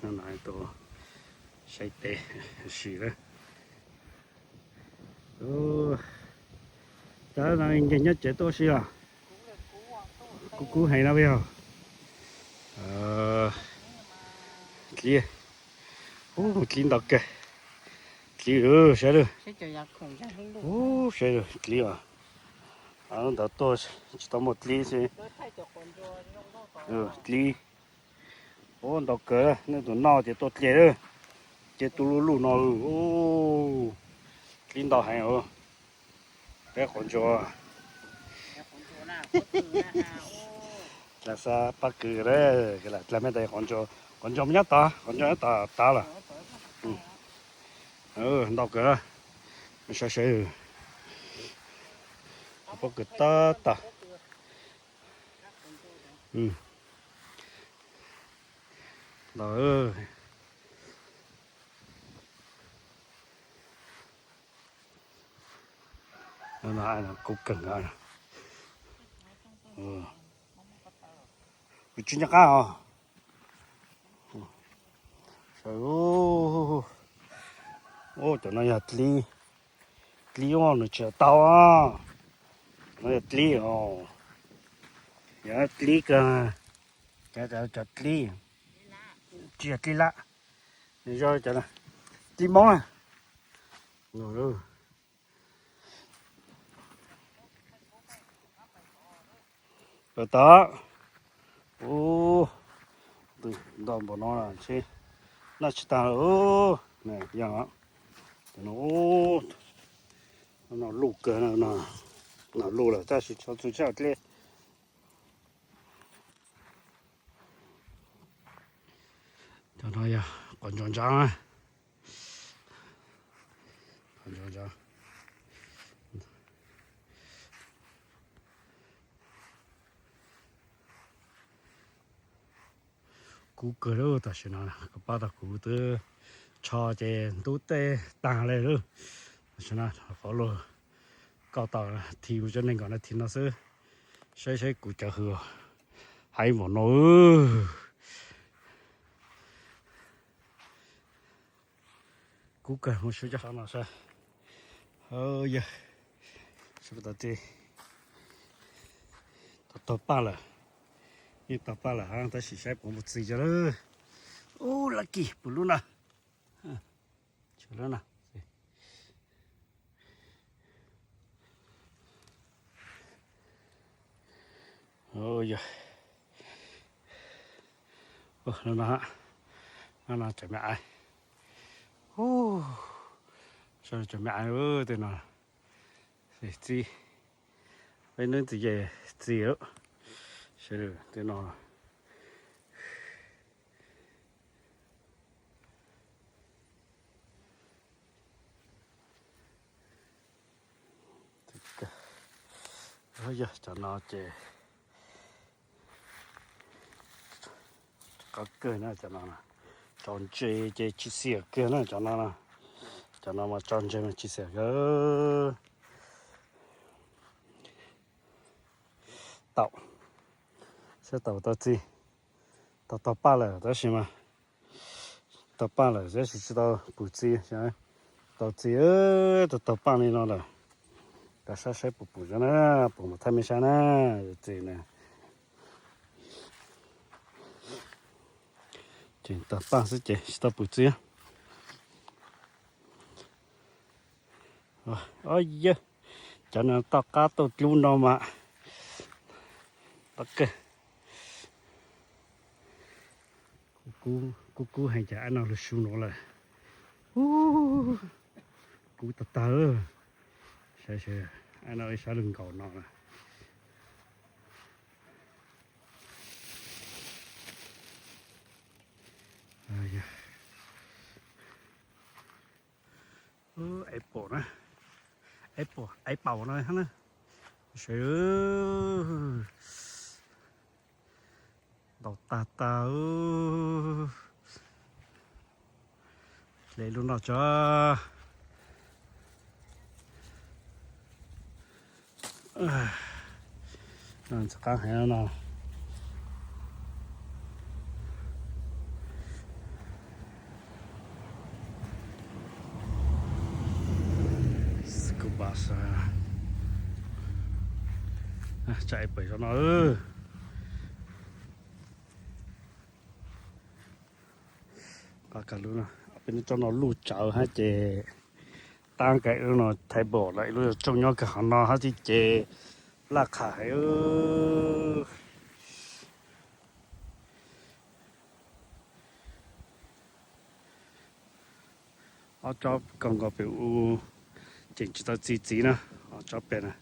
Tus saib teb sim lawm. Cas no nce nyob tsev tuaj si os. Kub kub heev no yog dlib, dlib ntau kawg. Dlib saib lawm. Saib dlib os. Ntawd tuaj tsis tau muaj dlib xwb. Dlib. Ua ntau kawg, nej tus noj ces tuaj dlej lawm. Ces tu luj luj no, dlib ntau heev. Peb quav ntsuag, dlav xab pab kws, dlav me ntawd, quav ntsuag mas nyob tod, quav ntsuag nyob tod tas lawm. Ntau kawg, saib saib, pob kws tab tas. Ntau. Kub kawg. Kuv tsis nco qab os. Cov no yog dlib, dlib nws tsis tau. No yog dlib os, yog dlib kawg, cov dlib, tsis yog dlib lab, nws yog cov dlib Hmoob na. Tod, ntau npaum no noj tsis tag. Yog, no luj kawg, no luj lawm tab sis txhua txhua tshaj dlej. Cov no yog quav ntsuag ntsa. Kub kawg lawm tam sim no, koj pab tau kuv twb tsho ces ntub tej tag li lawm. Tam sim no qhov luag koj tau thim mus cov neeg nkaum nas this no xwb. Saib saib kuv cov hws, heev npaum no. Kub kawg, mus sub cov no saib. Yog, sub tau txiv, tau taug paj lawm. Yeej taug paj lawm tab sis saib puas mus txiv cov lawm. Ub, lucky puv lub na. Yog, no, no cov me aiv. Cov me aiv tej no txiv, peb neb txiv ces txiv lawm. Sawv daws tej no. Yog cov no ces qab kawg na, cov no tso ntses ces tsis xiam kiag na cov no. Cov no mas tso ntses mas tsis xiam kiag. Tau, saib tau tau txiv, tau tau paj lawm tab sis mas, tau paj lawm tab sis tsis tau pum txiv. Tau txiv, tau tau paj li no lawm. Kav sab saib pum pum na, pum mus thaij mej saib na, txiv na. Ces tau paj xwb ces tsis tau pum txiv. Yog, cov no toj qab toj dlub no mas tau kawg. Kub kub heev ces ab no lug su no lawm. Kub tag tag. Saib, ab no ib sab lug nkaus no na. Apple na, apple, apple no na. Sawv, ntau tag tag. Hle lub no tso. Ntxim qab heev no. Tsa pem zov no. Peb tso no luj tsawv hab ces tab kaim lub no table lawm, ib lub tsooj nyob kawg hauv no hab tib ces laj qham heev. Ob tsob kaus nkaus pem u ces tsis tau txi txiv na, ob tsob pem na.